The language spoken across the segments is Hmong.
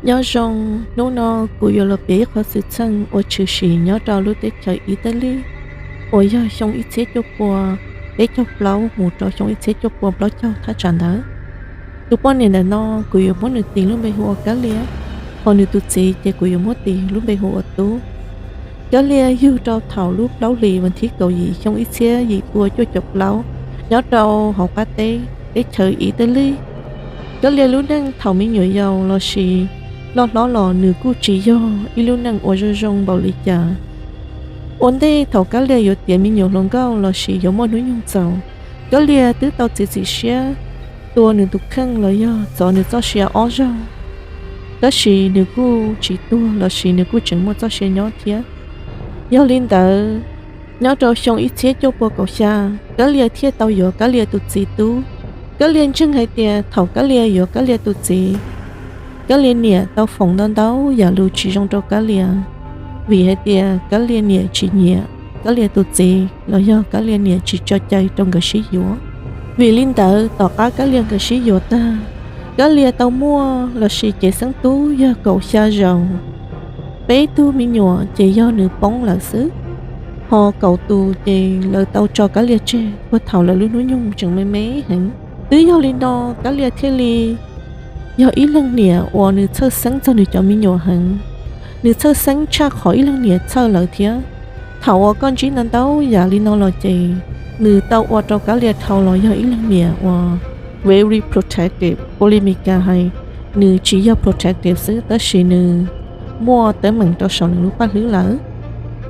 Nyob zoo, hnub no kuv yuav los piav ib qho xwm txheej uas tshwm sim nyob rau lub teb chaws Ib Tab Lib, uas yog xyoo ib txhiab cuaj pua peb caug plaub mus rau xyoo ib txhiab cuaj pua plaub caug thaj tsam ntawd. Tus poj niam ntawm no kuv yuav muab nws tis lub npe hu ua Kab Lias, hos nws tus txiv ces kuv yuav muab tis lub npe hu ua Tub. Kab Lias yug rau thaum lub plaub hlis vas thib kaum yim xyoo ib txhiab yim pua cuaj caum plaub, nyob rau hauv qab teb teb chaws Ib Tab Lib. Kab Lias lub neej thaum me nyuam yaus lossis loj hlob los nws kuj tsis yog ib lub neej uas zoo zoo npaum li cas. Ua ntej thaum Kab Lias yuav tiav me nyuam hluas nkauj lossis yuav muaj hnub nyoog txaus, Kab Lias twb tau txiav txim siab tua nws tus kheej los yog txov nws txoj sia ob zaug, tab sis nws kuj tsis tuag lossis nws kuj tseem muaj txoj sia nyob thiab. Yog li ntawd, nyob rau xyoo ib txhiab cuaj pua kaum xya, Kab Lias thiaj tau yuav Kab Lias tus txiv Tub. Kab Lias ntseeg hais tias thaum Kab Lias yuav Kab Lias tus txiv, Kab Lias niam tau foom ntau ntau yam lus tsis zoo rau Kab Lias, vim hais tias Kab Lias niam tsis nyiam Kab Lias tus txiv los yog Kab Lias niam tsis tso cai rau nkawd sib yuav. Vim li ntawd tom qab Kab Lias nkawd sib yuav tag, Kab Lias tau muaj lossis cev xeeb tub yog kaum xya zaus, peb tug me nyuam ces yog nws poob lawm xwb, hos kaum tus ces lawv tau tso Kab Lias tseg puag thaum lawv lub hnub nyoog tseem me me heev. Twb yog li no Kab Lias thiaj li yog ib leeg niam uas nws txhawj xeeb txog nws cov me nyuam heev. Nws txhawj xeeb tshaj qhov ib leeg niam txhawj lawv thiab. Thaum uas koj ntsib ntau ntau yam li no los ces nws tau ua rau Kab Lias dhau los yog ib leeg niam uas very protective, ua li Mis Kas hais, nws tsis yog protective xwb tab sis nws muaj teeb meem rau saum nws lub paj hlwb lawm.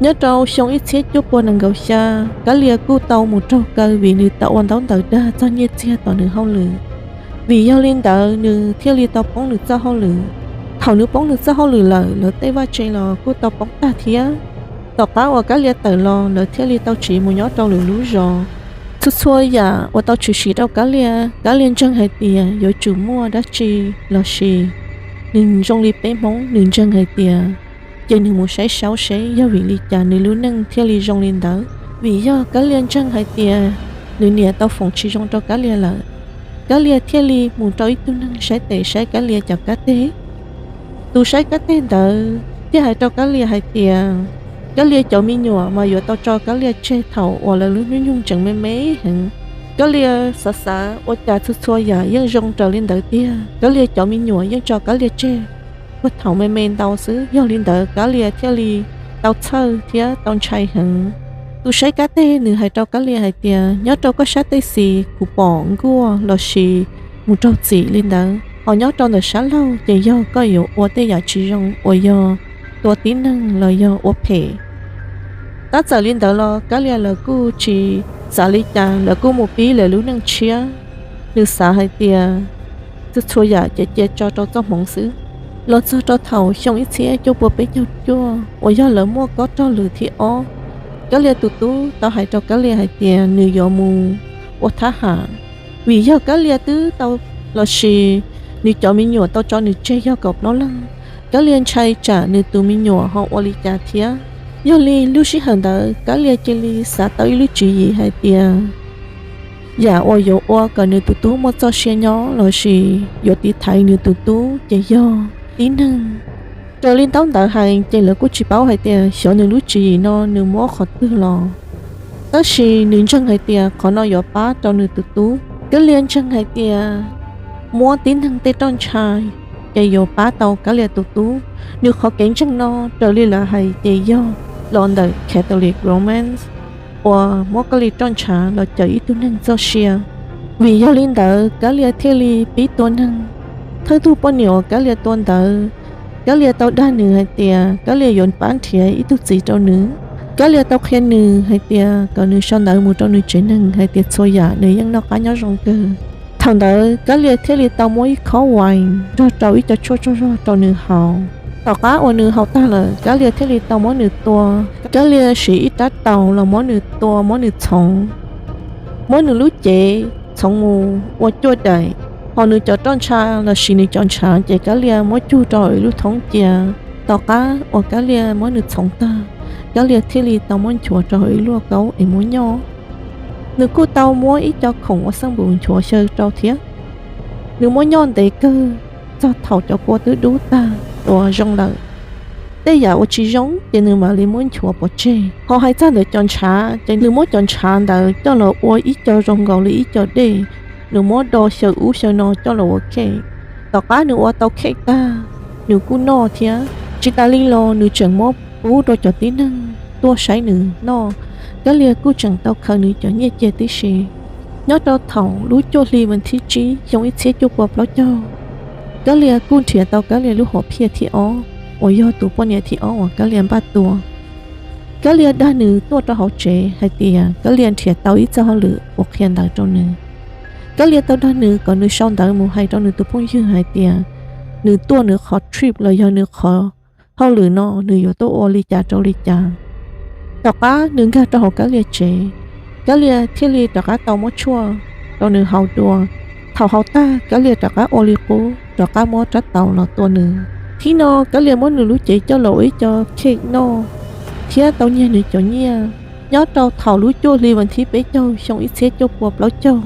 Nyob rau xyoo ib txhiab cuaj pua nees nkaum xya, Kab Lias kuj tau mus raug kaw vim nws tau ua ntaub ntawv dag txog nyiaj txiag tom nws hauj lwm. Vim yog li ntawd nws thiaj li tau poob nws txoj hauj lwm. Thaum nws poob nws txoj hauj lwm lawm, lawv tej vaj tse los kuj tau poob tag thiab. Tom qab uas Kab Lias tawm los, lawv thiaj li tau tsiv mus nyob rau lwm lub zos. Txhua txhua yam uas tau tshwm sim rau Kab Lias, Kab Lias ntseeg hais tias yuav tsum muaj dab tsi lossis nws zoo li peb Hmoob, nws ntseeg hais tias ces nws mus saib saub seb yog vim li cas nws lub neej thiaj li zoo li ntawd. Vim yog Kab Lias ntseeg hais tias nws niam tau foom tsis zoo rau Kab Lias lawm, Kab Lias thiaj li mus rau ib tug neeg saib tes saib Kab Lias cov kab teg. Tus saib kab teg ntawd thiaj hais rau Kab Lias hais tias Kab Lias cov me nyuam mas yuav tau tso Kab Lias tseg thaum uas lawv lub hnub nyoog tseem me me heev. Kab Lias xav xav ua cas txhua txhua yam yeej zoo raws li ntawd tiag, Kab Lias cov me nyuam yeej tso Kab Lias tseg puag thaum me me ntau xwb. Yog li ntawd Kab Lias thiaj li tau txhawj thiab tau ntshai heev. Tus saib kab teg nws hais rau Kab Lias hais tias nyob rau koj sab teb xis kuv pom nkuaj lossis mus raug txim li ntawd, hos nyob rau ntawm sab laug ces yog koj yuav ua tej yam tsis zoo uas yog tua tib neeg los yog ua phem. Tab txawm li ntawd los Kab Lias lawv kuj tsis xav li cas, lawv kuj mus pib lawv lub neej tshiab. Nws xav hais tias txhua txhua yam ces cia tso rau txoj hmoov xwb. Los txog rau thaum xyoo ib txhiab cuaj pua peb caug cuaj uas yog lawv muaj kob rog lwm thib ob, Kab Lias tus tub tau hais rau Kab Lias hais tias nws yuav mus ua thab ham. Vim yog Kab Lias twb tau lossis nws cov me nyuam tau tso nws tseg yog kaum plaub leeg, Kab Lias ntshai tsam nws tus me nyuam ho ua li cas thiab. Yog li lub sij hawm ntawd Kab Lias cia li xav tau ib lub tswv yim hais tias yam uas yuav ua kom nws tus tub muaj txoj sia nyob lossis yuav tiv thaiv nws tus tub ces yog tib neeg. Raws li ntaub ntawv hais ces lawv kuj tsis paub hais tias xyov nws lub tswv yim no nws muab qhov twg los, tab sis nws ntseeg hais tias qhov no yuav pab rau nws tus tub. Kab Lias ntseeg hais tias muab tib neeg tej roj ntsha ces yuav pab tau Kab Lias tus tub. Nws qhov kev ntseeg no raws li lawv hais ces yog los ntawm Catholic Romans uas muab kab li roj ntsha los cawm ib tug neeg txoj sia. Vim yog li ntawd Kab Lias thiaj li pib tua neeg. Thawj tug poj niam uas Kab Lias tua ntawd, Kab Lias tau dag nws hais tias Kab Lias yuav pab nrhiav ib tug txiv rau nws. Kab Lias tau qhia nws hais tias kom nws sau ntawv mus rau nws tsev neeg hais tias txhua yam nws yeej noj qab nyob zoo kawg. Thaum ntawd Kab Lias thiaj li tau muab ib khob wine nrog rau ib co tshuaj tsaug zog rau nws haus. Tom qab uas nws haus tag lawm, Kab Lias thiaj li tau muab nws tua. Kab Lias siv ib rab taus los muab nws tua, muab nws txhoov, muab nws lub cev txhoov mus ua cuaj daim, hos nws cov roj ntsha lossis nws cov ntshav ces Kab Lias muab cug rau hauv ib lub thoob cia. Tom qab uas Kab Lias muab nws txhoov tag, Kab Lias thiaj li tau muab nchuav rau hauv ib luaj kaub es muab nyoj. Nws kuj tau muab ib co khoom ua xab npum nchuav xyaw rau thiab. Nws muab nyoj ntev kawg, txog thaum cov kua twb dub tag uas zoo lawm. Tej yam uas tsis zoo ces nws mam li muab nchuav pov tseg. Ho hais txog ntawm cov ntshav ces nws muab cov ntshav ntawd coj los ua ib co zoo nkaus li ib co dej, nws muab do xyaw ub xyaw no coj los ua cake. Tom qab nws ua tau cake tag, nws kuj noj thiab. Tsis tas li los nws tseem muab pub rau cov tib neeg tuaj saib nws noj. Kab Lias kuj tseem tau khaws nws cov nyiaj cia tib si. Nyob rau thaum lub cuaj hli vas thib tsib xyoo ib txhiab cuaj pua plaub caug, Kab Lias kuj nrhiav tau Kab Lias lub hom phiaj thib ob, uas yog tus poj niam thib ob uas Kab Lias npaj tua. Kab Lias dag nws tuaj rau hauv tsev hais tias Kab Lias nrhiav tau ib txoj hauj lwm uas qhia ntawv rau nws. Kab Lias tau dag nws kom nws sau ntawv mus hais rau nws tus phooj ywg hais tias nws tuaj nws qhov trip los yog nws qhov hauj lwm no nws yuav tuaj ua li cas rau li cas. Tom qab nws nkag rau hauv Kab Lias tsev, Kab Lias thiaj li rov qab tau muab tshuaj rau nws haus dua. Thaum haus tag, Kab Lias rov qab ua li qub, rov qab muab rab taus los tua nws. Thib no, Kab Lias muab nws lub cev coj los ua ib co cake noj thiab tau nyiag nws cov nyiaj. Nyob rau thaum lub cuaj hli vas thib peb caug xyoo ib txhiab cuaj pua plaub caug,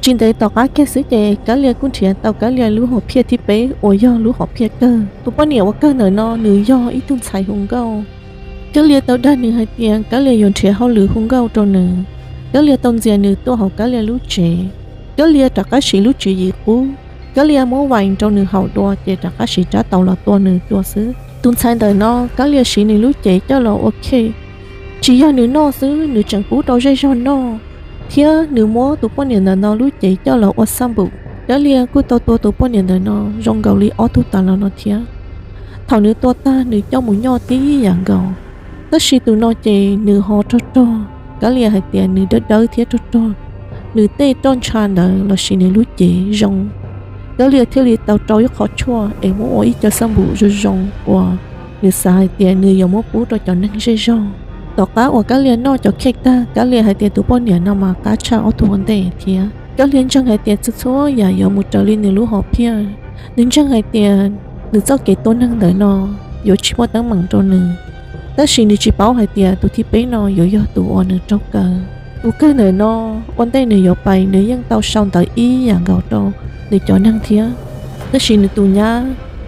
tsis ntev tom qab kiag xwb ces Kab Lias kuj nrhiav tau Kab Lias lub hom phiaj thib peb uas yog lub hom phiaj kawg. Tus poj niam uas kawg ntawm no nws yog ib tug ntxhais hu nkauj. Kab Lias tau dag nws hais tias Kab Lias yuav nrhiav hauj lwm hu nkauj rau nws. Kab Lias tau ntxias nws tuaj hauv Kab Lias lub tsev. Kab Lias rov qab siv lub tswv yim qub, Kab Lias muab wine rau nws haus dua ces rov qab siv rab taus los tua nws dua xwb. Tus ntxhais ntawm no, Kab Lias siv nws lub cev coj los ua cake. Tsis yog nws noj xwb, nws tseem pub rau zej zog noj, thiab nws muab tus poj niam ntawm no lub cev coj los ua xab npum. Kab Lias kuj tau tua tus poj niam ntawm no zoo nkaus li ob tug tas los no thiab. Thaum nws tua tag, nws coj mus nyoj tib yam nkaus. Tab sis tus no ces nws ho rog rog, Kab Lias hais tias nws dawb dawb thiab rog rog, nws tej roj ntsha ntawd lossis nws lub cev zoo. Kab Lias thiaj li tau rau ib qho tshuaj es muab ua ib co xab npum zoo zoo uas nws xav hais tias nws yuav muab pub rau cov neeg zej zog. Tom qab uas Kab Lias noj cov cake tag, Kab Lias hais tias tus poj niam no mas qab tshaj ob tug ua ntej thiab. Kab Lias ntseeg hais tias txhua txhua yam yuav mus raws li nws lub hom phiaj. Nws ntseeg hais tias nws txoj kev tua neeg ntawm no yuav tsis muaj teeb meem rau nws, tab sis nws tsis paub hais tias tus thib peb no yuav yog tus uas nws raug kaw. Tus kawg ntawm no, ua ntej nws yuav pais nws yeej tau sau ntawv ib yam nkaus rau nws cov neeg thiab, tab sis nws tus nyab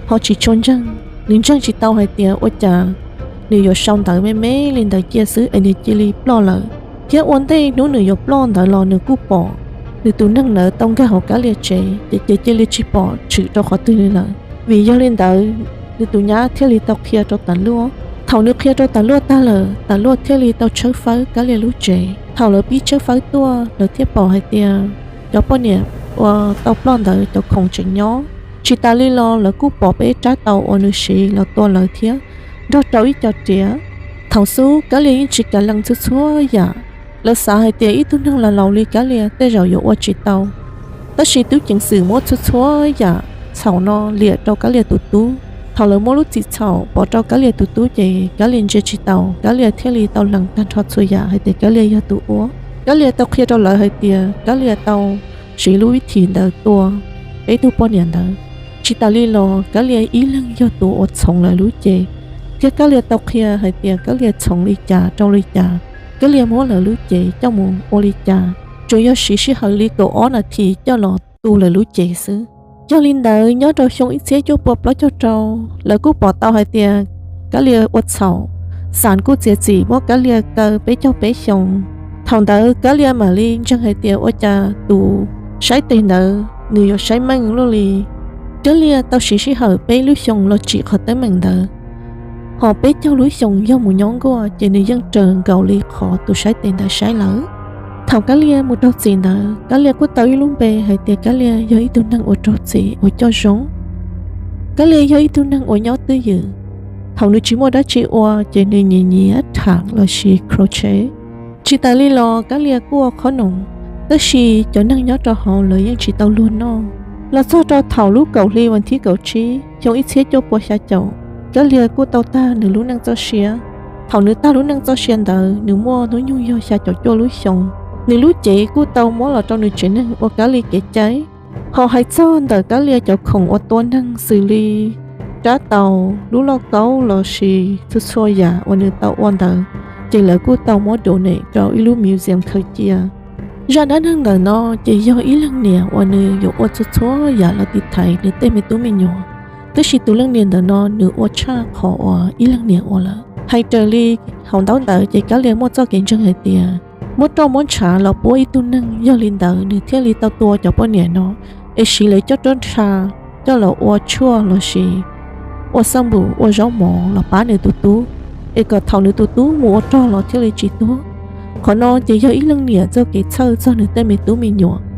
ho tsis tshua ntseeg. Nws ntseeg tsis tau hais tias ua cas nws yuav sau ntawv me me li ntawd cia xwb es nws cia li ploj lawm. Thiab ua ntej hnub nws yuav ploj ntawd los nws kuj pom nws tus neeg ntawd tau nkag hauv Kab Lias tsev, ces ces cia li tsis pom tshwm rau qhov twg li lawm. Vim yog li ntawd, nws tus nyab thiaj li tau qhia rau tas luaj. Thaum nws qhia rau tas luaj tag lawm, tas luaj thiaj li tau tshawb fawb Kab Lias lub tsev. Thaum lawv pib tshawb fawb tuaj, lawv thiaj pom hais tias cov poj niam uas tau ploj ntawd cov khoom tseem nyob. Tsis tas li los lawv kuj pom peb rab taus uas nws siv los tua lawv thiab, nrog rau ib co riam. Thaum xub Kab Lias yeej tsis kam lees txhua txhua yam. Lawv xav hais tias ib tug neeg laus laus li Kab Lias tej zaum yuav ua tsis tau. Tab sis tub ceev xwm muab txhua txhua yam txhaum no liam rau Kab Lias tus tub. Thaum lawv muab lub txim txhaum pov rau Kab Lias tus tub ces Kab Lias ntsia tsis taus, Kab Lias thiaj li tau lees tag nrho txhua yam hais tias Kab Lias yog tus ua. Kab Lias tau qhia rau lawv hais tias Kab Lias tau siv lub vib thim ntawd tua peb tug poj niam ntawd. Tsis tas li los Kab Lias ib leeg yog tus uas txhoov lawv lub cev, thiab Kab Lias tau qhia hais tias Kab Lias txhoov li cas rau li cas, Kab Lias muab lawv lub cev coj mus ua li cas, tsuas yog siv sij hawm li kaum ob nas this coj los tu lawv lub cev xwb. Yog li ntawd, nyob rau xyoo ib txhiab cuaj pua plaub caug rau, lawv kuj pom tau hais tias Kab Lias ua txhaum, Xas kuj txiav txim muab Kab Lias kaw peb caug peb xyoos. Thaum ntawd Kab Lias mam li ntseeg hais tias ua cas tus saib tes ntawd nws yuav saib meej luaj li. Kab Lias tau siv sij hawm peb lub xyoos los tsim qhov teeb meem ntawd, ho peb caug lub xyoos yog mus nyob nkuaj ces nws yeej raws nkaus li qhov tus saib tes ntawd saib lawm. Thaum Kab Lias mus raug txim ntawd, Kab Lias kuj tau ib lub npe hais tias Kab Lias yog ib tug neeg uas raug txim uas coj zoo. Kab Lias yog ib tug neeg uas nyob twj ywm. Thaum nws tsis muaj dab tsi ua ces nws nyiam nyiam tham lossis crochet. Tsis tas li los Kab Lias kuj ua qhob noom, tab sis cov neeg nyob rau hauv lawv yeej tsis tau luag noj. Los txog rau thaum lub kaum hli vas thib kaum tsib xyoo ib txhiab cuaj pua xya caum, Kab Lias kuj tau tag nws lub neej txoj sia. Thaum nws tag lub neej txoj sia ntawd nws muaj hnub nyoog yog xya caum cuaj lub xyoos. Nws lub cev kuj tau muab los rau nws tsev neeg ua kab li kev cai. Ho hais txog ntawm Kab Lias cov khoom uas tua neeg xws li rab taus, lub lauj kaub lossis txhua txhua yam uas nws tau ua ntawd, ces lawv kuj tau muab donate rau ib lub museum khaws cia. Zaj dab neeg ntawm no ces yog ib leej niam uas nws yuav ua txhua txhua yam los tiv thaiv nws tej me tub me nyuam, tab sis tus leej niam ntawm no nws ua tshaj qhov uas ib leej niam ua lawm. Hais raws li hauv ntaub ntawv ces kav liam muaj txoj kev ntseeg hais tias muab roj muab ntshav los puab ib tug neeg, yog li ntawd nws thiaj li tau tua cov poj niam no, es siv lawv cov roj ntsha coj los ua tshuaj los sis ua xab npum ua zaub mov los pab nws tus tub, es kom thaum nws tus tub mus ua rog los thiaj li tsis tuag. Qhov no ces yog ib leej niam txoj kev txhawj txog nws tej me tub me nyuam.